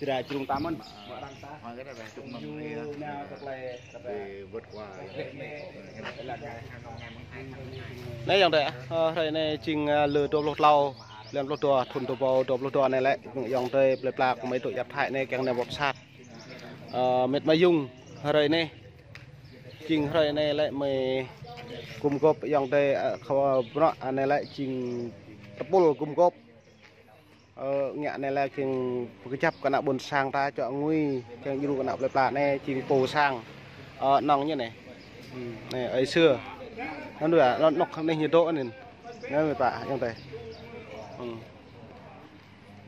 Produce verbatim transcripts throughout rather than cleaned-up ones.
Ra črung ta mơ̆n, mă arăng ta. Mă cái đó là chụp mâm Yu, nao kơ klei, kơ klei. Vì vượt qua. Anei ayŏng adei, ơ, hrơi anei jing, ơ, lơ dua pluh tlâo, blan pluh dua, thŭn dua êbâo dua pluh dua anei lĕ, ayŏng adei plei pla kơ mei dôk jăp Thái anei kiăng nao wăp sat. Ơ, mĕt Mayung, hrơi anei jing hrơi anei lĕ mei gum gôp ayŏng adei, ơ, khua bruă anei lĕ jing tơpul gum gôp. Ơ, ngă anei lĕ kiăng pơkjăp kơ ană ƀuôn sang ta čŏ ngui, kiăng djru kơ ană plei pla anei jing pô sang. Ơ, anŏ ñu anei. Hmm, anei, ơi sưa. Anăn dua, anăn anôk anei ñu dôk anăn. Anăn mei pă, ayŏng adei. Hmm.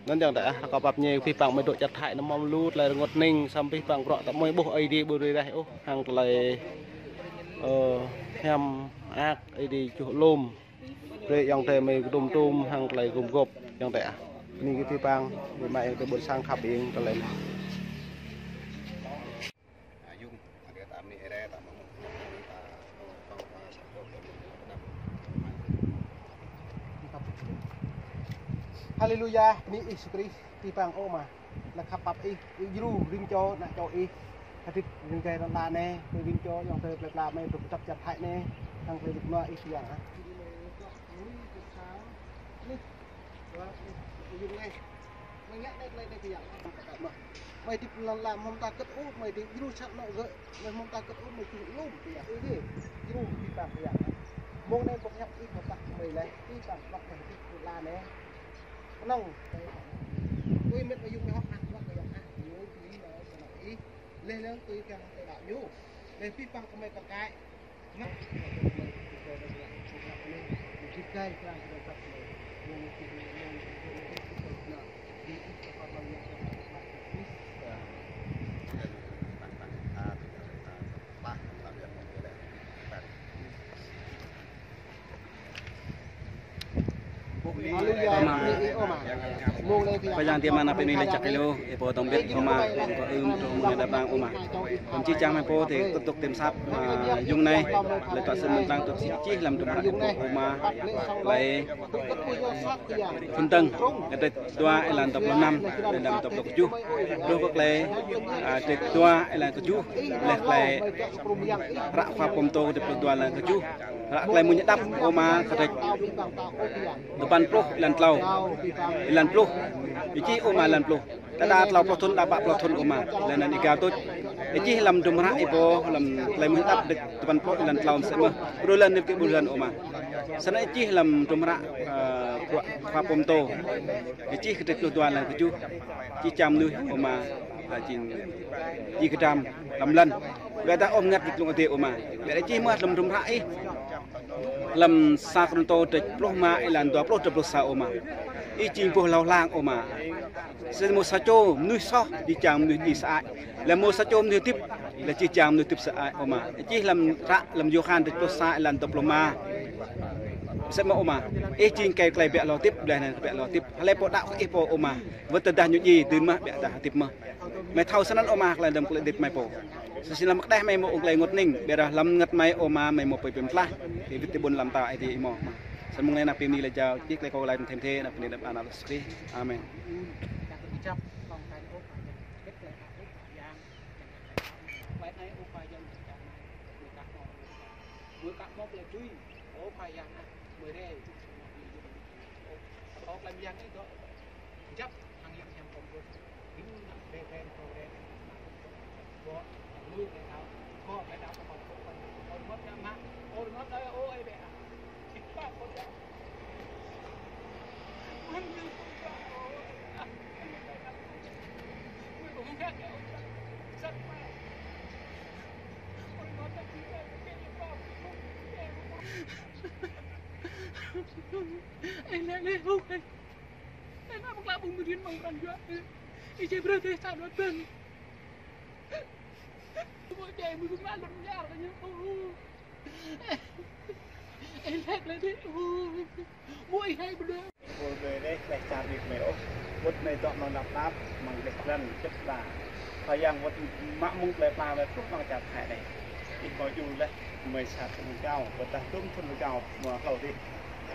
Anăn ayŏng adei, ah, kâo pap ñe pih păng mei dôk čăt Thái anăn mâo lu tlei rơngot ning, săm pih păng bruă ta mâo ƀuh Aê Diê ƀu rei reh ôh, hăng tlei, ơ, hiam ak Aê Diê čuh lum. Brei ayŏng adei mei kdum tum hăng klei gum gôp ayŏng adei ah. Bơni kơ pih păng, bi mă ayŏng adei ƀuôn sang khăp ing klei anei. Haleluya, bơni Yêsu Krist, pih păng ơ Ama. Leh khăp pap ih, ih djru rĭm čô, ană čô ih. Hdĭp rĭm čô lăn ala anei, rĭm čô ayŏng adei plei pla mei dôk kjăp čăt Thái anei, hăng klei dôk nua ih Khua Yang ah. Mei ngă anei klei anei Khua Yang. Mei hdĭp lăn ala mâo mta kơt ôh, mei hdĭp djru sat nŏ gơ̆, mei mâo mta kơt ôh, mei čuh lum Khua Yang. Ih djru pih păng Khua Yang. Mông anei boh hiăp ih boh tah mei leh, pih păng boh mei hdĭp lăn ala anei. Knŏng. Ui mĕt Mayung mei hŏk hăng boh Khua Yang ah. Ñu ih nao kơ ană ih. Leh leh tui kiăng tơdah ñu. Leh pih păng kơ mei kăn kai. Ơ Ama, Khua Yang ti Ama nao pơ anei leh čăk êlâo, ih pô tŏng bĭt Ama, ih pô ưm, trông mơ̆ng đăp đang Ama. Kăm čih čiăng mei pô ti tŭk tŭk tim sap, a, Yung anei, leh tŏ sĭn mơ̆ng tlang tŭk si čih hlăm dŭm hră ih pô Ama, leh Phŭn Dơ̆ng, kdrêč dua êlan dua pluh năm, leh anăn dua pluh kjuh. Truh kơ klei, a, kdrêč dua êlan kjuh, leh klei hră Khua Pô Mtô kdrêč pluh dua êlan kjuh. Hră Klei Mmuñ Hđăp, Ama, kdrêč dua păn pluh êlan tlâo, êlan pluh. Ih čih Ama êlan pluh. Đa đa tlâo pluh thŭn, đa pă pluh thŭn Ama. Leh anăn êgao tuč. Ih čih hlăm dŭm hră ih pô, hlăm Klei Mmuñ Hđăp kdrêč dua păn pluh êlan tlâo msĕ mơh. Ƀrô lăn nip kơ ƀrô lăn Ama. Snăn ih čih hlăm dŭm hră, ơ, Khua, Khua Pô Mtô. Ih čih kdrêč pluh dua êlan kjuh. Čih čiăng mnuih Ama, a, čih, čih kdrăm hlăm lăn. Ƀiădah ôh mngăt ti tlung adiê Ama. Ƀiădah čih mơh hlăm dŭm hră ih. Hlăm sa Kôrantô kdrêč pluh êma êlan dua pluh, dua pluh sa Ama. Ih jing boh hlâo hlang Ama. Snăn mâo sa čô mnuih soh, jih jang mnuih djiê sơăi. Leh mâo sa čô mnuih hdĭp, leh jih jang mnuih hdĭp sơăi Ama. Čih hlăm hră, hlăm Yôhan kdrêč pluh sa êlan dua pluh êma. Msĕ mơh Ama. Ih jing êkei klei kbiă lŏ hdĭp, leh anăn kbiă lŏ hdĭp. Hlei pô đăo kơ ih pô Ama. Wăt tơdah ñu djiê dưn mơh, ƀiădah hdĭp mơh. Mei thâo snăn Ama klei dơ̆ng klei hdĭp mei pô. Snăn hlăm kđeh mei mâo ung klei ênguôt hnĭng, ƀiădah hlăm mngăt mei Ama mei mâo pui bi mtlaih, ti wĭt ti ƀuôn lăn mtao Aê Diê ih mâo. Snăn mông anei nao pơ anei leh jao, čih klei kâo lač mthê mthê, nao pơ anei hlăm anăn Yêsu Krist. Amen. Mui kă mâo klei tui, ơ Khua Yang ah, mui rei, ơ Khua Yang ih dôk, jăp, hăng yang yang kông dôk, ƀing nak rei rei kông rei, kông lu rei đao, kông rei đao kông kông kông, ơ mâo yang mă, ơ mâo đao, ơ ê bê ah, ih pă kông yang. Ê, lĕ, lĕ, huk, ê. Ê, nă, mă klă ƀơ̆ng mơ̆ng riêng mơ̆ng pran jua, ê. Ê, jai brơ tê sa đuat bơ̆n. Mă jai mơ̆ng mă lŭn yar kơ ñu, ê. Ê, lĕ, lĕ, lĕ, ê. Mă ih hai bơdơ. Ơ, mei leh, leh čar nik mei ôh. Wăt mei dôk mơ̆ng năp năp, mơ̆ng leh lăn, čĕp la. Khua Yang wăt mă mơ̆ng klei pla mei pluh mơ̆ng čar Thái anei. Ih mâo djru leh, mei sat mơ̆ng kâo, wăt dah dŭm thŭn mơ̆ng kâo, mâo hlâo dih.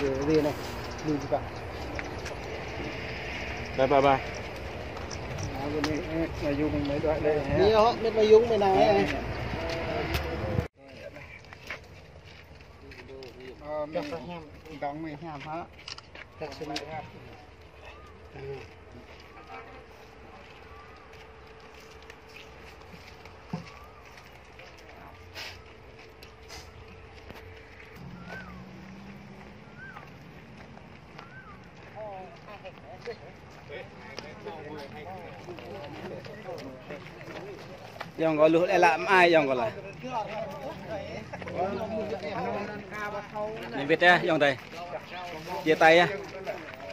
đuĕ dê, dê anei. Lui dê pă. Bye, bye, bye. Anei hŏ, mĭt wa yŭng mơ̆ng anei. Ơ, mĭt wa hiam, dŏng mĭt hiam hă. Ayŏng kâo luh lĕ lă mơai ayŏng kâo lah. Anei wĭt yơh ayŏng adei. Chia tay yơh.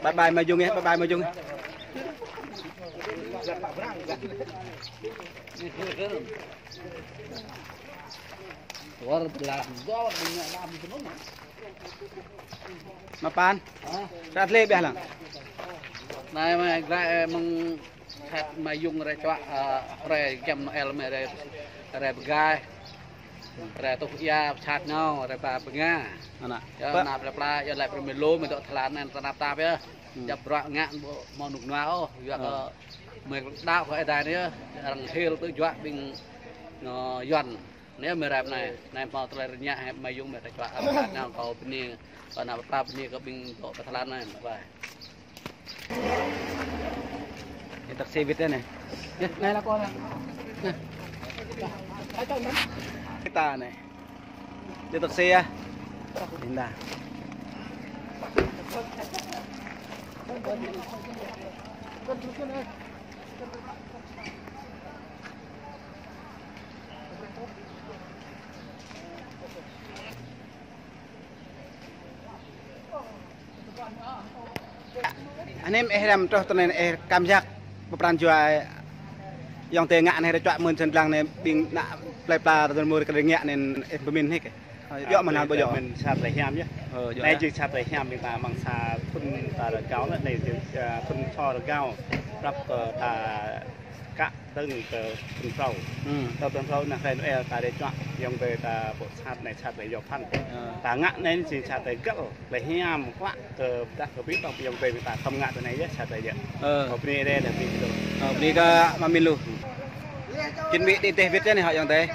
Bye bye mơ̆ng yŭng yơh, bye bye mơ̆ng yŭng. Mă păn. Hă? Sat lĕ ƀiă lăng. Anei mă gai mơ̆ng sat mă yŭng rei čuă, ơ, rei giăm Noel mă rei, rei bơgai. Rei tuh ia sat nao, rei ba bơnga. Anăn. Yơh, pă- nao plei pla, yơh lĕ prơmê lŏ mă dŏ tơlan anăn tơnap tap yơh. Hmm. Djăp bruă ngă ƀu mâo nuk nua ôh, yua kơ mơ̆ng đăo kơ êdai anei yơh, arăng hil tơ juă ƀing, ơ, Yuăn. Anei mă rei anei, anei mâo tơlơi rơñă hĕ mă yŭng mă rei čuă, arăng nao kâo bơni, kâo nao pla bơni kơ ƀing dŏ tơlan anei, bye. Taxi wĭt anei. Yơh, anei lah kâo anei. Anei. Kita anei. Đi taxi ah. Indah. Anei ih răm truh tơ anei ih kăm jăk pơpran jua ayŏng adei ngă anei rei čuă mơ̆ng sân dlăng anei ƀing ană plei pla tơ mur kơ ngă anei ih pơmĭn hĕ kơ. Yŏ mơ̆ng anăn ƀu yŏ. Mĭn sat lĕ hiam yơh. Ơ, yŏ. Anei jing sat lĕ hiam ƀing ta mơ̆ng sa thŭn ta rơgao anei, anei jing, ơ, thŭn čô rơgao. Prăp kơ ta kă dơ̆ng kơ thŭn tlâo. Hmm. Kơ thŭn tlâo anăn hruê Noel ta rei čuă, ayŏng adei ta ƀuh sat anei sat lĕ yua phăn. Ơ. Ta ngă anei jing sat lĕ găl, lĕ hiam klă kơ dah kơ ƀing ta ayŏng adei ta khăm ngă tơ anei yơh sat lĕ yơh. Ơ. Kâo bơni adei dah ƀing ta. Ơ, bơni kơ mă mĭn lu. Jing ƀĭ đi deh wĭt yơh anei hŏ ayŏng adei.